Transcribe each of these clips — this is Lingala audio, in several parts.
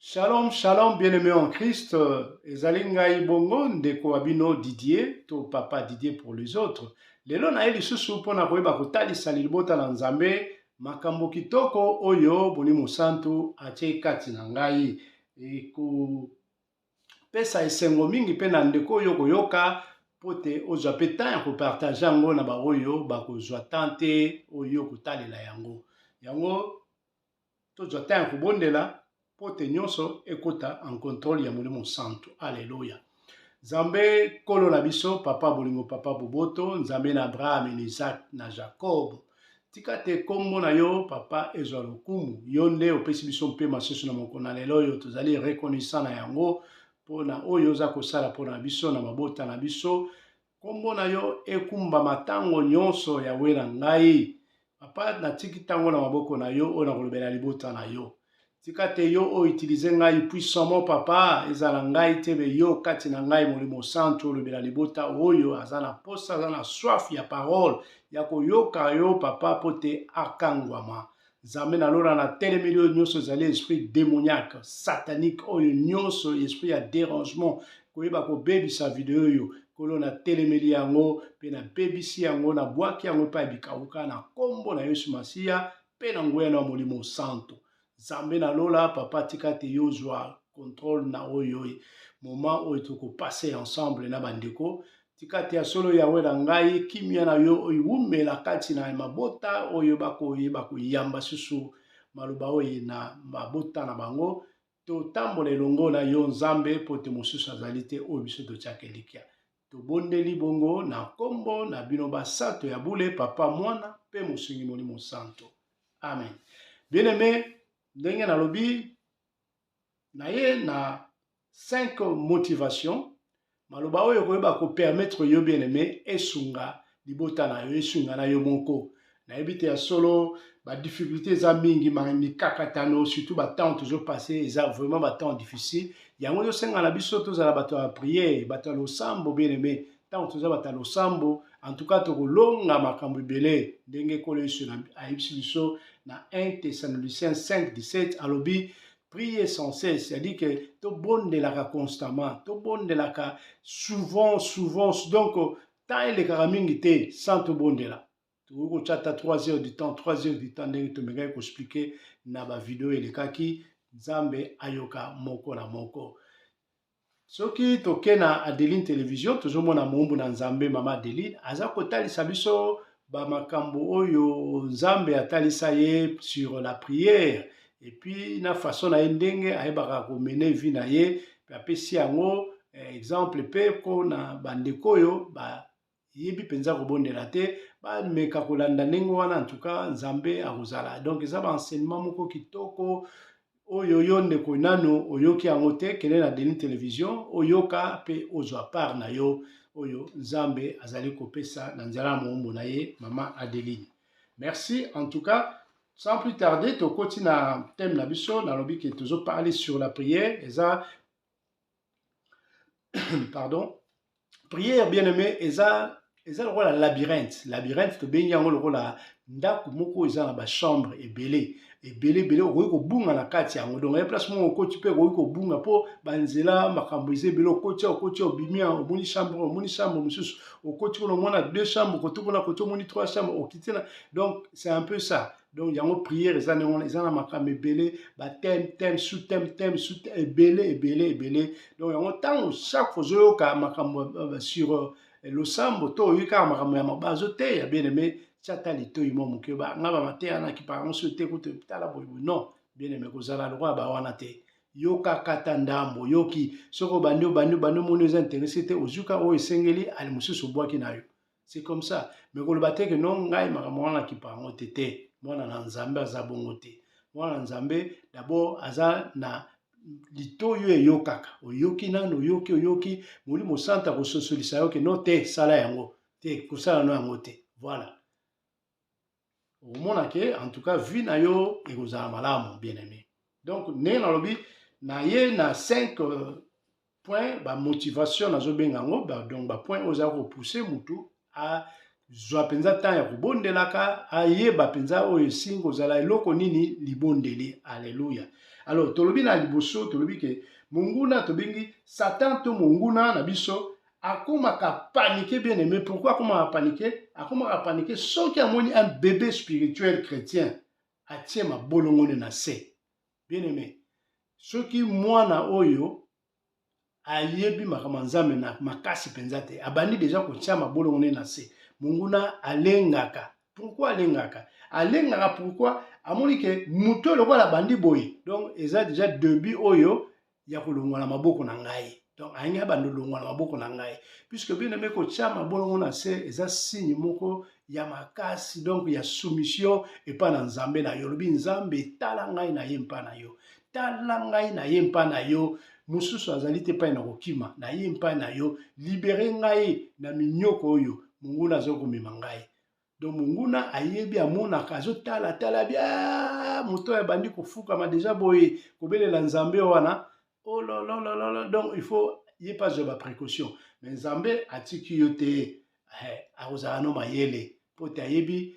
Shalom, shalom, bien-aimé en Christ. Ezali ngai bongo ndeko wa bino Didier to papa Didier pour les autres. Lelo na ye lisusu mpo na koyeba kotalisa libota na Nzambe makambo kitoko oyo Molimo Santu atie kati na ngai. Ekopesa esengo mingi mpe na ndeko oyo koyoka mpo te ozwa mpe temps ya kopartage yango na baoyo bakozwa temps te oyo kotalela yango. Yango tozwa temps ya kobondela mpo te nyonso ekota en contrôle ya Molimo Santu. Alleluia. Nzambe Nkolo na biso, Papa bolingo, Papa boboto, Nzambe na Abraham, na Isaac, na Jacob, tika te kombo na yo Papa ezwa lokumu. Yo nde opesi biso mpema susu na mokolo na lelo oyo, tozali reconnaissant na yango mpo na oyo oza kosala mpo na biso na mabota na biso. Kombo na yo ekumbama tango nyonso, Yawe na ngai. Papa, natiki tango na maboko na yo oyo nakolobela libota na yo. Tika te yo o utiliser ngai puissamment, Papa, ezala ngai te me yo kati na ngai, Molimo Santu, olobela libota oyo aza na posa, aza na soif ya parole, ya koyoka yo, Papa, po te akangwama. Nzambe na lola, na telemeli oyo nyonso ezali esprit démoniaque, satanique, oyo nyonso esprit ya dérangement, koyeba kobebisa video oyo. Nkolo, na telemeli yango mpe nabebisi yango, nabwaki yango epai ya bikauka na nkombo na Yesu Masiya mpe na nguya na Molimo Santo. Nzambe na lola, Papa, tika te yo ozwa contrôle na oyo moment oyo tokopase ensemble na bandeko. Tika te ya solo, Yawe na ngai, kimia na yo oyo ewumela kati na mabota oyo bakoyeba koyamba susu maloba oyo na mabota na bango. Totambola elongo na yo, Nzambe, mpo te mosusu azali te oyo biso totiaka elikya. Tobondeli bongo na nkombo na bino basato ya bule, Papa, Mwana mpe Mosungi Molimo Santo. Amen. Bien aimé, ndenge nalobi na ye na 5 motivation, maloba oyo koyeba kopermettre yo, bien aimé, esunga libota na yo, esunga na yo moko. Nayebi te ya solo badifficulté eza mingi, mikakatano, surtout batemps tozopasse eza vraiment batemps difficile. Yango ezosenga na biso tozala bato ya prière, bato ya losambo. Bien aimé, ntango toza bato ya losambo, en tout cas tokolonga makambo ebele, ndenge Nkolo Yesu ayebisi biso na 1 Thessaloniciens 5 17, alobi: "Priez sans cesse", c'est-à-dire que tobondelaka constamment, tobondelaka souvent souvent. Donc temps elekaka mingi te sans tobondela. Tokoki kotya ata 3 heures du temps, 3 heures du temps, ndenge tomekaki koexpliquer na bavideo elekaki. Nzambe ayoka moko na moko. Soki toke na Adeline Télévision, tozomona moumbu na Nzambe mama Adeline aza kotalisa biso bamakambo oyo Nzambe atalisa ye sur la prière, et puis na façon na ye ndenge ayebaka komener vie na ye, mpe apesi yango exemple mpe mpona bandeko oyo bayebi mpenza kobondela te, bameka kolanda ndenge wana. En tout cas Nzambe akozala. Donc eza baenseignement moko kitoko oyo yo ndeko nano oyoki yango te, kende na Adeline Télévision, oyoka mpe ozwa part na yo oyo Nzambe azali kopesa na nzela ya moombo na ye mama Adeline. Merci en tout cas. Sans plus tarder, tokoti na thème na biso. Nalobi ke tozoparler sur la prière. Eza, pardon, prière, bien aimé, eza lokola labyrinthe. Labyrinthe, tobengi yango lokola ndako moko eza na bachambre ebele ebele ebele, okoki kobunga na kati yango. Donc ye place moko okoti mpe okoki kobunga mpo banzela makambo eza ebele. Okoti, okoti, obimi, omoni chambre, omoni chambre mosusu, okoti kuna, omona deux chambre, kote kuna, kote omoni trois chambre, okiti na. Donc c'est un peu ça. Donc yango prière eza ndenge wana, eza na makambo ebele, bathème, thème, sous thème, thème, sous thème, ebele ebele ebele. Donc yango ntango chaque fois ozoyoka makambo sur losambo to oyoki kaka makambo ya bazoteya, bien aimé, tia ata litoi mwa moke. Nga bamateya nakipaka yango so te kutu tala boyeboye. Non, bien aimé, kozala lokola bawana te. Yokaka ata ndambo. Oyoki, soki obandi, obandi, obandi, omoni eza intéressé te, ozuka oyo esengeli ali mosusu, obwaki na yo. C'est comme ça. Mais koloba te ke non, ngai makambo wana nakipa yango te. Te, mwana na Nzambe aza bongo te. Mwana na Nzambe d'abord aza na litoi oyo eyokaka. Oyoki nano, oyoki, oyoki, Molimo Santu akososolisa yo ke no te, sala yango te, kosala no yango te. Voilà, okomona ke en tout cas vie na yo ekozala malamu, bien aimé. Donc ndenge nalobi na ye na 5 point bamotivation, nazobenga yango donc bapoint oyo eza kopousse mutu. Zwa mpenza temps ya kobondelaka, ayeba mpenza oyo esingi kozala eloko nini libondeli. Alleluia. Alors tolobi na liboso, tolobi ke monguna tobengi Satan to monguna na biso akomaka panike bien aimé. Pourquoi akomaka panike? Akomaka panike soki amoni un bébé spirituel chrétien atie mabolongone na se. Bien aimé, soki mwana oyo ayebi makambo ya Nzambe na makasi mpenza te, abandi deja kotia mabolongo ne na se, monguna alengaka. Pourquoi alengaka? Alengaka pourquoi? Amoni ke moto oyo lokola abandi boye, donc eza deja debut oyo ya kolongwa na maboko na ngai. Donc alingi abanda olongwa na maboko na ngai, puisque bien aimé, kotia mabolongo na se eza signe moko ya makasi, donc ya soumission epai na Nzambe na yo. Olobi, Nzambe, tala ngai na ye mpa na yo, tala ngai na ye mpa na yo, mosusu azali te epai na kokima, na ye mpa na yo, libere ngai na minyoko oyo monguna aza komema ngai. Donc monguna ayebi, amonaka, azotala tala bia moto oyo abandi kofukama deja boye, kobelela Nzambe wana, ololololo. Donc il faut ye mpe azwa baprécaution. Mais Nzambe atiki yo te, akozala no mayele mpo te ayebi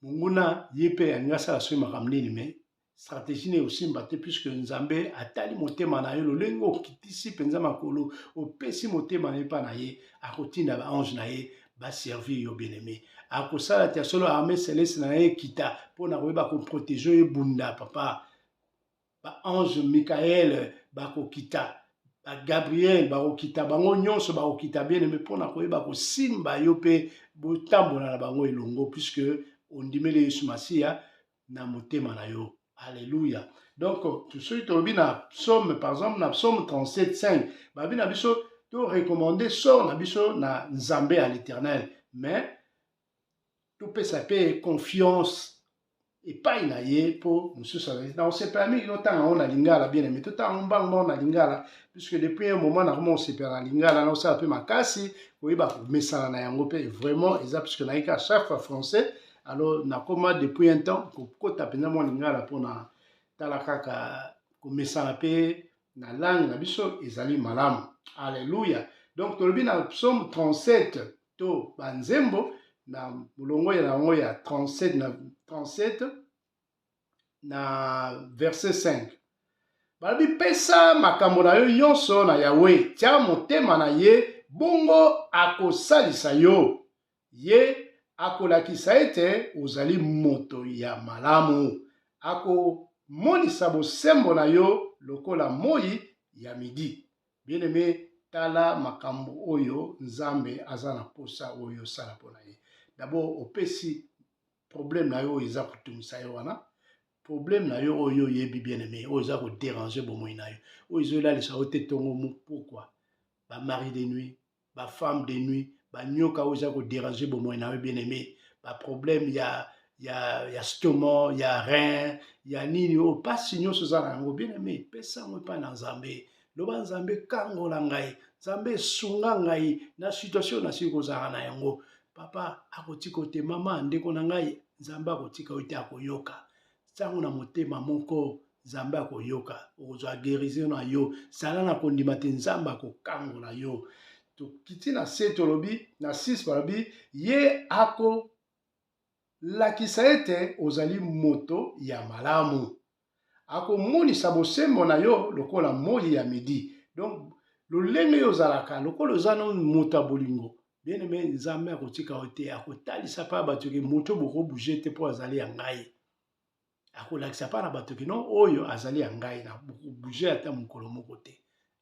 monguna ye mpe alingi asala soki makambo nini, mais stratégie ne osimba te, puisque Nzambe atali motema na yo, lolenge okitisi mpenza makolo, opesi motema na ye mpa na ye. Akotinda baange na ye baservir yo, bien-aimé. Akosala te ya solo armée céleste na ye ekita mpona koyeba koprotéger yo. Ebunda papa, baange Mikael bakokita, bagabriel bakokita, bango nyonso bakokita, bien-aimé, mpona koyeba kosimba yo mpe botambola na bango elongo, puisque ondimeli Yesu Masiya na motema na yo. Alleluia. Donc soki tolobi na psaume, par exemple na psaume 37 5, babi na biso to recommander sort na biso na Nzambe ya l'Éternel, mais topesa mpe confiance epai na ye, mpo mosusu azali na kosepela mingi. Totanga yango na lingala, bien aimé, totanga yango mbangu mbangu na lingala, puisque depuis un moment nakoma kosepela na lingala, nakosala mpe makasi koyeba komesana na yango mpe vraiment eza, puisque nayika chaque fois français. Alors nakoma depuis un temps kokota mpenza mwa lingala mpona tala kaka komesana mpe na langue na biso ezali malamu. Alleluia. Donc tolobi na psaume 37 to banzembo na molongo ya yango ya 37, na 37 na verset 5, balobi: "Pesa makambo na yo nyonso na Yawe, tia motema na ye, bongo akosalisa yo. Ye akolakisa ete ozali moto ya malamu, akomonisa bosembo na yo lokola moi ya midi." Bien aimé, tala makambo oyo Nzambe aza na posa oyo osala mpo na ye. D'abord opesi problème na yo oyo eza kotungisa yo wana, problème na yo oyo oyebi, bien aimé, oyo eza kodéranger bomoi na yo, oyo ezolalisa yo te ntongo pokwa, bamari de nuit, bafemme de nuit, banyoka oyo eza kodéranger bomoi na yo, bien aimé, baproblème ya estomac, ya rein, ya nini oyo, mpasi nyonso eza na yango, bien aimé, pesa yango epai na Nzambe. Loba: "Nzambe, kangola ngai, Nzambe, esunga ngai na situation nasili kozala na yango." Papa akotika te, mama, ndeko na ngai, Nzambe akotika yo te, akoyoka ntango na motema moko. Nzambe akoyoka, okozwa guérison na yo. Zala na kondima te, Nzambe akokangola yo. Tokiti na se, tolobi na 6, balobi: "Ye akolakisa ete ozali moto ya malamu, akomonisa bosembo na yo lokola moi ya midi." Donc lolenge oyo ozalaka, lokola oza no moto ya bolingo, bien aimé, Nzambe akotika yo te. Akotalisa mpa bato ke moto bokobouger te mpo azali ya ngai. Akolakisa mpa na bato ke non, oyo azali ya ngai, na bokobouger ata mokolo moko te.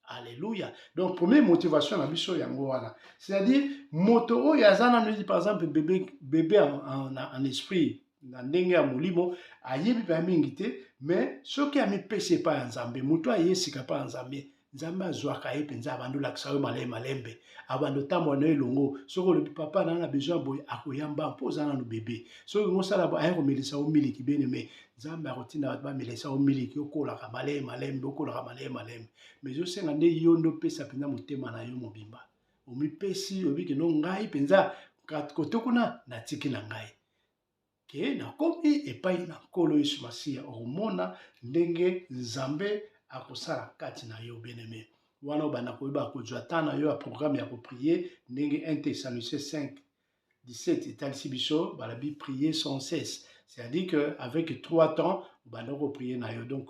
Alléluia. Donc première motivation na biso yango wana, c'est-à-dire moto oyo aza nano neti par exemple bébé, bébé en esprit, na ndenge ya molimo, ayebi mpenza mingi te, mais soki amipesi epai ya Nzambe, moto aye sika epai ya Nzambe, Nzambe azwaka ye mpenza, abandi olakisa yo maleme malembe, abandi otambola na yo elongo. Soki olobi: "Papa, na na besoin boye," akoyamba mpo oza nano bébé. Soki olingi osala boye, aye komelisa yo miliki. Bien aimé, Nzambe akotinda bato bamelisa yo miliki, okolaka maleme malembe, okolaka maleme malembe. Mais ezosenga nde yo nde opesa mpenza motema na yo mobimba, omipesi, oyebi no ngai mpenza kote kuna natiki na ngai ke nakomi epai na Nkolo Yesu Masiya. Okomona ndenge Nzambe akosala kati na yo, bien-aimé. Wana obanda koyeba kozwa temps na yo ya programme ya koprier, ndenge 1 Thessaloniciens 5 17 etalisi biso balobi prier sans cesse, c'est-à-dire que avec trois temps obanda koprier na yo. Donc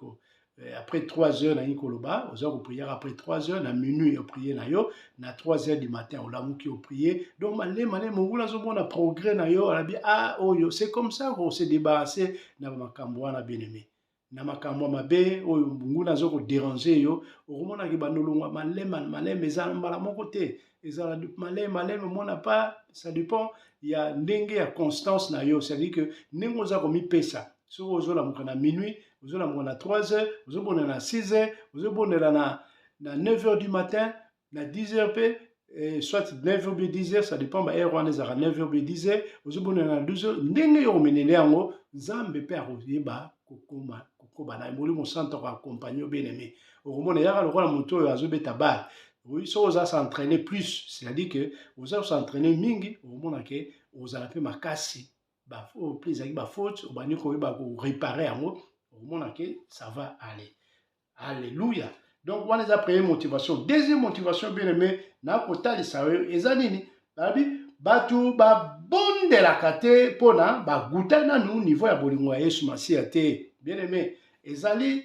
après 3 heures, nalingi koloba oza koprier après 3 heures, na minuit oprier na yo, na 3 heures du matin olamuki, oprier. Donc malema malema monguna azomona progrès na yo, alobi: "Ah, oyo." C'est comme ça kose débarrasser na makambo wana, bien aimé, na makambo ya mabe oyo nguna aza kodéranger yo. Okomonaki bandolongwa malema malema, ezala mbala moko te, ezala malema malema. Omona pas, ça dépend ya ndenge ya constance na yo, c'est-à-dire que ndenge oza komipesa. Soki ozolamuka na minuit, ozolamuka na 3 heures, ozobondela na 6 heures, ozobondela na 9 heures du matin, na 10 heures mpe, soit 9 heures bien 10 heures, ça dépend baheure wana, ezalaka 9 heures bien 10 heures, ozobondela na 12 heures, ndenge yo komenele yango, Nzambe mpe akoyeba kokoma kokoba na Molimo Santo akoaccompagner yo. Bien aimé, okomona eyaka lokola moto oyo azobeta balle. Oui, soki oza s'entraîner plus, c'est-à-dire que oza s'entraîner mingi, okomona ke ozala mpe makasi. Oyo mpe ezalaki bafaute, obandi koyeba koréparer yango, okomona ke ça va aller. Alléluia. Donc wana eza première motivation. Deuxième motivation, bien aimé, nakotalisa oyo eza nini? Balobi bato babondelaka te mpona bagoûter nanu niveau ya bolingo ya Yesu Masiya te. Bien aimé, ezali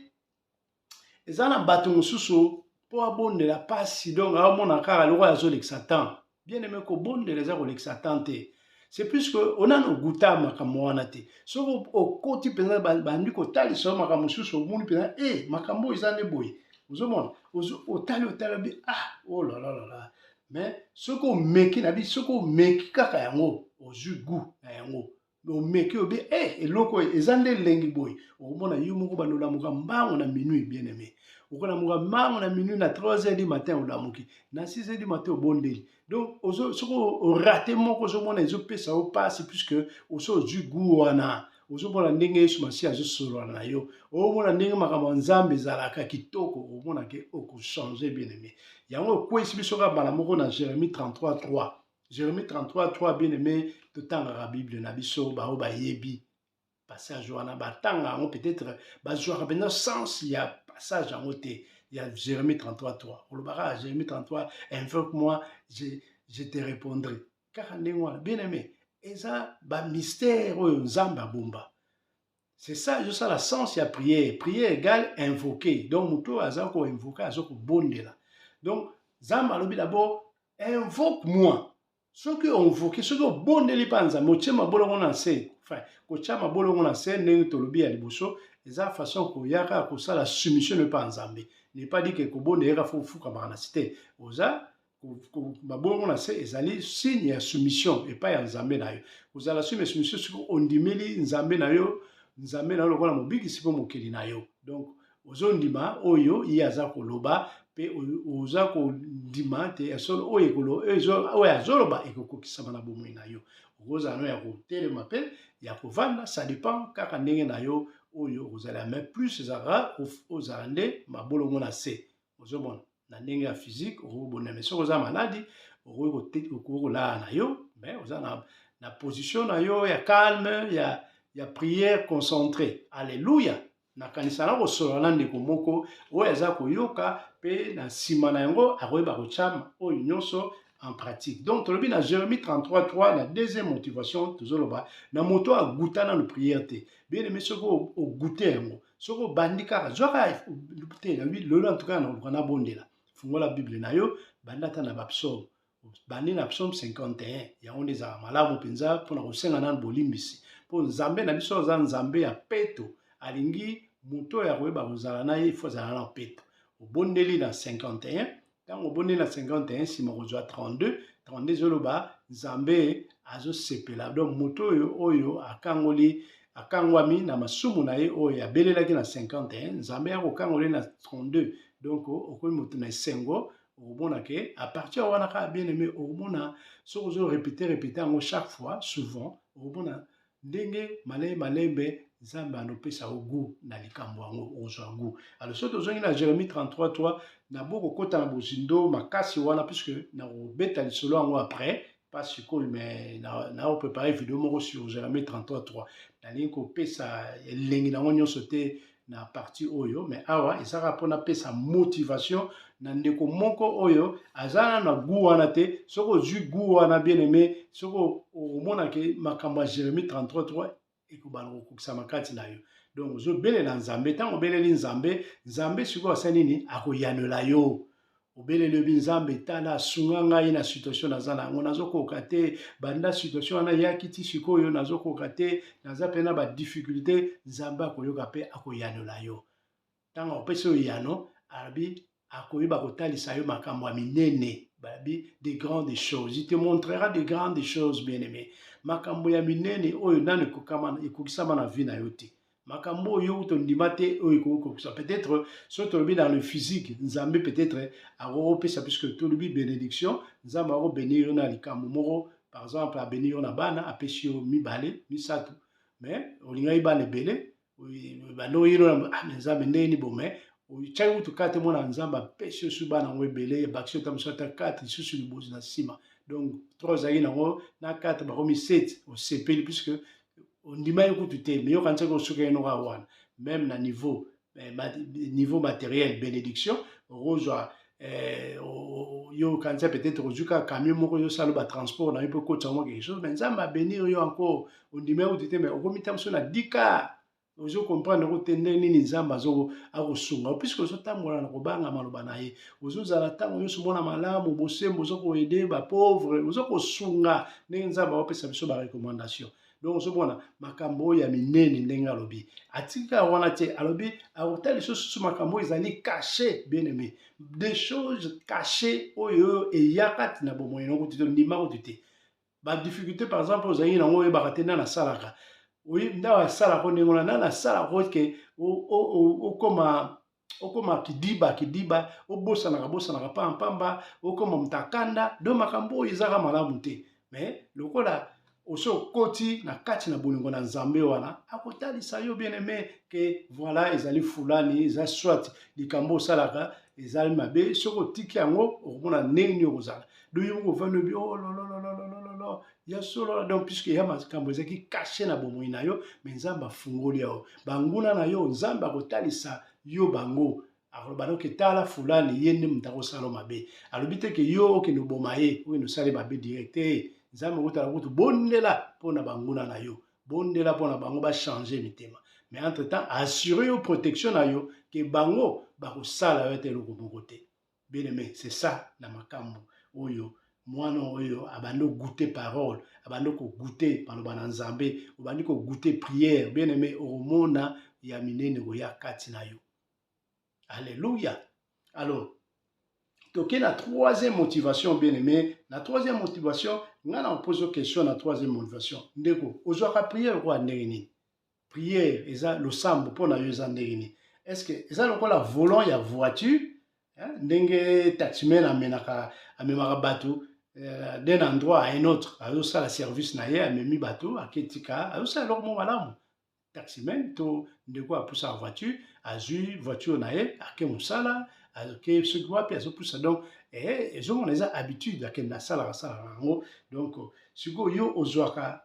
eza na bato mosusu mpo abondela mpasi, donc aomona kaka lokola azolekisa temps. Bien aimé, kobondela eza kolekisa temps te, c'est puisque onana ogoûter makambo wana te. Soki okoti mpenza, bandi kotalisa yo makambo mosusu, omoni mpenza e makambo oyo eza nde boye. Ozomona, otali, otali bi, ah, oh là là là là. Mais soki omeki na bi, soki omeki kaka yango, ozwi goût na yango, omeki, obi e eloko oyo eza nde elengi boye, okomona yo moko bando olamuka mbango na minuit. Bien aimé, okolamuka mbango na minuit, na 3 heures du matin olamuki, na 6 heures du matin obondeli. Donc soki orater moko, ozomona ezopesa yo mpasi, puisque oso ozwi goût wana. Ozomona ndenge Yesu Masiya azosolola na yo, omona ndenge makambo ya Nzambe ezalaka kitoko, omona ke okochanger. Bien aimé, yango ekweyisi biso kaka mbala moko na Jérémie 33 3. Jérémie 33 3, bien aimé, totangaka Bible na biso. Bao bayebi passage wana, batanga yango, peut-être bazwaka mpenza sens ya passage yango te ya Jérémie 33 3. Olobaka Jérémie 33: "Invoque moi, je te répondrai." Kaka ndenge wana, bien aimé, eza bamystère oyo Nzambe abomba. C'est ça ezosala sens ya prière. Prière égale invoquer. Donc moto oyo aza koinvoquer, aza kobondela. Donc Nzambe alobi d'abord: "Invoque moi." Soki oinvoquer, soki obondeli mpa Nzambe, otie mabolongo na se. Enfin, kotia mabolongo na se, ndenge tolobi ya liboso, eza façon koyaka kosala soumission epa Nzambe. N'est pas dit ke kobondela yaka fo ofukamaka na se te. Oza mabolongo na se, ezali signe ya soumission epai ya Nzambe na yo. Kozala signe ya soumission soki ondimeli Nzambe na yo, Nzambe na yo lokola mobikisi mpo mokeli na yo. Donc ozondima oyo ye aza koloba, mpe oza kondima te ya solo oyo azoloba ekokokisama na bomoi na yo. Okozala no ya kotelema mpe ya kovanda, ça dépend kaka ndenge na yo oyo okozala, mais plus ezalaka ozala nde mabolongo na se. Ozomona na ndenge ya physique okobonda, mais soki oza maladi, okoki kolala na yo, mais oza na position na yo ya calme, ya prière concentrée. Alleluya. Nakanisa na kosolola na ndeko moko oyo aza koyoka, mpe na nsima na yango akoyeba kotia oyo nyonso en pratique. Donc tolobi na Jérémie 33 3 na deuxième motivation. Tozoloba na moto agoûter nano prière te. Bien aimé, soki ogoûter yango, soki obandi kaka, zwaka te lelo, en tout cas naluka nabondela, fungola Bible na yo, banda ata na bapsaume. Bandi na psaume 51, yango nde ezalaka malamu mpenza mpona kosenga nano bolimbisi, mpo Nzambe na biso aza Nzambe ya peto. Alingi moto oyo akoyeba kozala na ye, ifo azala na peto. Obondeli na 51. Ntango obondeli na 51, nsima kozwa 32. 32 ezoloba Nzambe azosepela. Donc moto oyo akangoli, akangwami na masumu na ye oyo abelelaki na 51, Nzambe akokangoli na 32. Donc okomi moto na esengo. Okomona ke à partir wana kaka, bien aimé, okomona soki ozo répéter répéter yango chaque fois, souvent, okomona ndenge malembe malembe Nzambe anopesa yo goût na likambo yango, okozwa goût. Alors soki tozongi na Jérémie 33 3, nabo kokɔta na bozindo makasi wana, puisque nakobeta lisolo yango après, pas sikoyo, mais naopréparer vidéo moko sur Jérémie 33 3. Nalingi kopesa elengi nango nyonso te. na partie oyo, mais awa ezaka mpona pesa motivation na ndeko moko oyo aza nanu na goût wana te. Soki ozwi goût wana, bien aimé, soki omona ke makambo ya Jérémie 33:3 ekobanda kokokisama kati na yo. Donc ozobelela Nzambe. Ntango obeleli Nzambe, Nzambe sikoyo asali nini? Akoyanola yo. Obeleli, oyebi: "Nzambe, tala, asunga ngai na situation naza na yango, nazokoka te. Banda situation wana eyaki ti sikoyo, nazokoka te, naza mpe na badifficulté." Nzambe akoyoka mpe akoyanola yo. Ntango akopesa yo yano, alobi akoyeba kotalisa yo makambo ya minene, balobi de grandes choses. Il te montrera de grandes choses, bien aimé, makambo ya minene oyo nano ekokisama na vie na yo te, makambo oyo tondima te, oyo ekoki kokisa. Peut-être soki tolobi dans le physique, Nzambe peut-être akokopesa, puisque tolobi bénédiction, Nzambe akobénir yo na likambo moko. Par exemple, abénir yo na bana, apesi yo mibale, misato, mais olingaki bana ebele. Bando oyino: "Ah, Nzambe, ndenge nini?" Bo mais otyaki kutu kate mwana, Nzambe apesi yo su bana yango ebele, ebakisi yo ta mosu ata 4 lisusu liboso na nsima. Donc 3 ozalaki nango na 4 bakomi 7. Osepeli puisque ondima ye kutu te, mais yokanisaki osoki ye noka wana. Même na niveau matériel, bénédiction okozwa, yo okanisa peut-être ozwi kaka camion moko, yosala batransport na yo mpe okotisa mwa quelque chose, mais Nzambe abénir yo encore, ondima ye kutu te, mais okomi ta mosu na 10 car. Ozo comprendre ko te ndenge nini Nzambe akosunga, puisque ozotambola na kobanga maloba na ye, ozozala ntango nyonso mona malamu, bosembo, oza koaider bapauvre, oza kosunga ndenge Nzambe akopesa biso barecommandation. Donc ozomona makambo oyo ya minene ndenge alobi. Atika wana te, alobi akotala lisusu makambo oyo ezali caché, bien aimé, des choses cachées oyo eya kati na bomoi nango te, ndima kutu te. Badifficulté, par exemple, ozalaki nango, oyebaka te nani asalaka ndako, asalaka ndenge wana, nani asalaka ke okoma kidiba kidiba, obosanaka bosanaka pampamba, okoma moto akanda. Donc makambo oyo ezaka malamu te, mais lokola osi okoti na kati na bolingo na Nzambe wana, akotalisa yo, bien aimé, ke voilà, ezali fulani, eza soit likambo osalaka ezali mabe. Soki otiki yango, okomona ndenge nini okozala. Donc yo moko ovandi, obi: "Oh lolololololo, ya solo." Donc puisque ya makambo ezalaki caché na bomoi na yo, mais Nzambe afungoli yo. Banguna na yo, Nzambe akotalisa yo bango, akoloba noke: "Tala fulani, ye nde moto akosala mabe." Alobi te ke yo okende oboma ye, okende osala mabe direct te. Nzambe okotala kutu: bondela mpona banguna na yo, bondela mpona bango bachange mitema. Mais entre temps, assure yo protection na yo ke bango bakosala yo te eloko moko te. Bien aimé, c'est ça na makambo oyo mwana oyo abandi kogoûter parole, abandi kogoûter maloba na Nzambe, obandi kogoûter prière, bien aimé, okomona ya minene koya kati na yo. Alléluia. Alors toke na troisième motivation, bien aimé. Na troisième motivation, ngai na opose question. Na troisième motivation, ndeko, ozwaka prière lokola ndenge nini? Prière eza losambo mpo na yo eza ndenge nini? Est ce que eza lokola volant ya voiture, ndenge taximan amenaka, amemaka bato d'un endroit à un autre, azosala service na ye, amemi bato, aketika, azosala eloko mo malamu? Taximan to ndeko apusaka voiture, azwi voiture na ye, ake mosala, ake soki wapi, azopusa. Donc ezomona eza habitude, akende asalaka, asalaka yango. Donc sikoyo yo ozwaka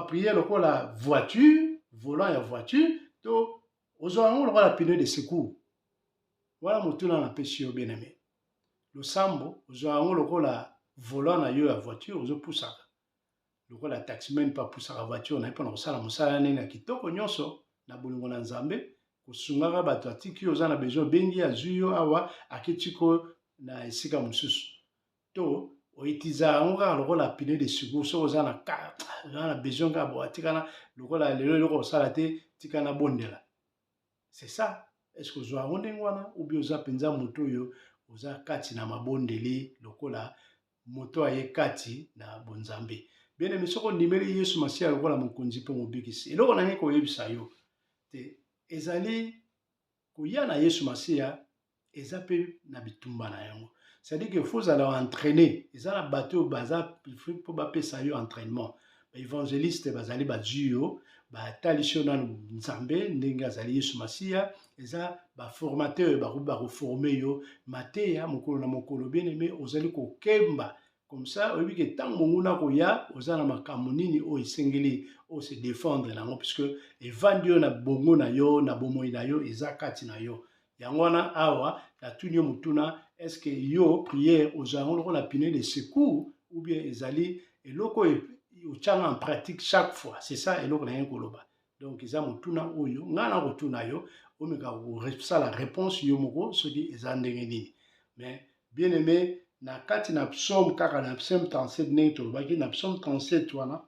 prière lokola voiture, volant ya voiture, to ozwaka yango lokola pneu de secours? Wana motuna napesi yo, bien aimé. Losambo, ozwaka yango lokola volant na yo ya voiture, ozopusaka lokola taximan mpe apusaka voiture na ye mpona kosala mosala nini ya kitoko nyonso na bolingo na Nzambe, kosungaka bato, atiki yo, oza na besoin, obengi, azwi yo awa, aketiko na esika mosusu, to outilisaka yango kaka lokola pneu de secours? Soki oza na besoin kaka bo atikana lokola lelo eloko kosala te, tika na bondela, c'est ça. Est ce que ozwa yango ndenge wana, ou bien oza mpenza moto oyo oza kati na mabondeli lokola moto aye kati na bonzambe? Bien aimé, soki ondimeli Yesu Masiya lokola mokonzi mpe mobikisi, eloko nangi koyebisa yo te ezali koya na Yesu Masiya eza mpe na bitumba na yango. C'est-à-dire que faut ozala entraîné. Eza na bato oyo baza mpo bapesa yo entraînement. Baévangéliste bazali, bazwi yo, batalisi yo nanu Nzambe ndenge azali, Yesu Masiya. Eza baformateur, bakoki bakoformer yo mateya mokolo na mokolo. Bien aimé, ozali kokemba. Comme ça oyebi ke ntango monguna akoya, oza na makambo nini oyo esengeli ose défendre nango, puisque evandi yo na bongo na yo, na bomoi na yo, eza kati na yo. Yango wana awa natuni yo motuna: est ce que yo, prière ozwa yango lokola pneu de secours ou bien ezali eloko oyo otyanga en pratique chaque fois? C'est ça eloko naye koloba. Donc eza motuna oyo ngai na kotuna yo, omeka kosala réponse yo moko soki eza ndenge nini. Mais bien aimé, na kati na psaume, kaka na psaume 37, ndenge tolobaki na psaume 37 wana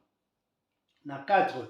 na 4